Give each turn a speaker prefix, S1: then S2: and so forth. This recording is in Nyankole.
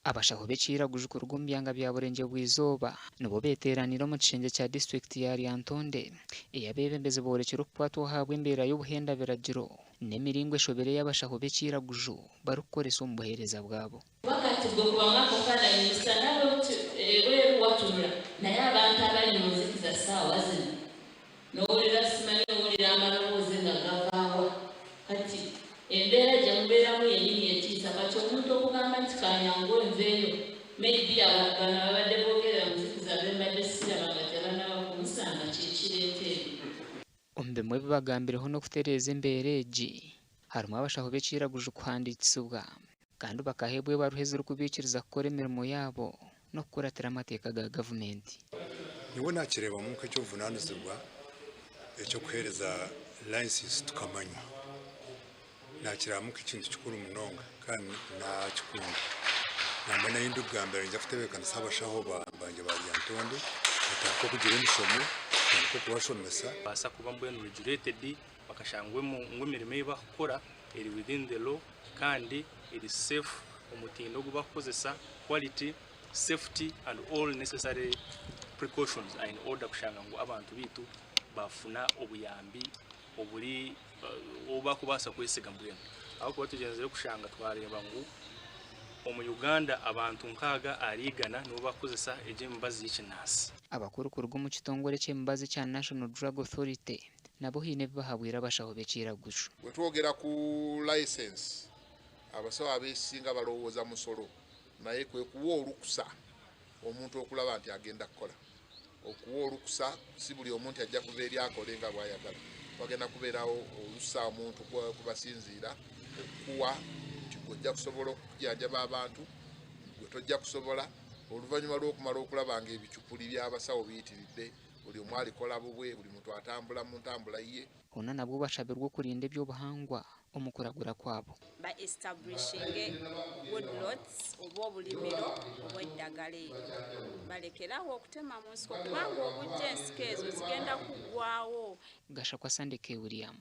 S1: Abashaho b'ekiiraguju kuruga omu byanga bya Burengyerwa-izooba nibo beteeraniire omu kishengye kya disiturikiti ya Lyantonde ei abeebembezi boorekire okukwatwaho ahabw'embeera y'obuhenda biragiro n'emiringo eshobire ei abashaho b'ekiiraguju barikukoresa omu buheereza bwabo.
S2: Kuba kati gwe kubamu akafaananyi musana bwoti ebweru watunula naye abantu abali munzikiza saawa zino nowulira simanyi owulira amaloboozi nga gavaawa kati embeera jemubeeramu yenyini etiisa kati omuntu okugamba nti kanyanguwe nveeyo maybe bano ababadde bogerera munzikiza bembadde siraba nga tebanaba kunsanga kyekireeta ebyo.
S1: Omu bimwe ebi bagambireho n'okutereeza embeera egi harimu abashaho b'ekiiraguju kuhandiikisibwa kandi bakaheebwa ebaruha ezirikubaikiriza kukora emirimo yaabo n'okukuratira amateeka ga gavumenti.
S3: Nyowe nakireebamu nk'eky'obuvunaanizibwa eky'okuheereza layisinsi tukamanywa. Nakireebamu nk'ekintu kikuru munonga kandi nakikunda. Nambwenu ahu ndikugambira niinyija kutebeekanisa abashaho bangye ba Lyantonde batandike okugira emishomo, ntandike okubashomesa.
S4: Baasa kuba mbwenu regulated bakashangwa ngu emirimo ei barikukora eri within the law kandi eri safe, omutindo ogu barikukozesa, quality, safety and all necessary precautions are in order kushanga ngu abantu baitu baafuna obuyambi oburi obu barikubaasa kwesiga mbwenu. Ahabw'okuba tugyenzire kushanga twareeba ngu omu Uganda abantu nkaaga ahari igana nibo barikukozesa egi emibazi y'ekinansi.
S1: Abakuru kuruga omu kitongore ky'emibazi ekya National Drug Authority nabo haine ebi bahabwire abashaho b'ekiiraguju.
S5: Bwe twogera ku license, abasawo abesinga balowooza musolo naye kwe kuwa olukusa omuntu okulaba nti agenda kukola. Okuwa olukusa si buli omu nti ajja kuva eri akole nga bw'ayagala. Wagenda kubeerawo olusa omuntu kubasinziira okukuwa nti gwe ojja kusobola okujanjaba abantu, gwe tojja kusobola. Oluvannyuma lw'okumala okulaba ng'ebicupuli by'abasawo biyitiridde, buli omu alikola bubwe, buli muntu atambula mu ntambula ye.
S1: Hoona nabwo bashabirwe okurinda eby'obuhangwa omu kuragura kwabo.
S6: Ba establishinge woodlots oba obulimiro obw'eddagala eryo balekere awo okutema mu nsiko kubanga obujja ensiko ezo zigenda kuggwawo.
S1: Gashakwa Sunday K. William.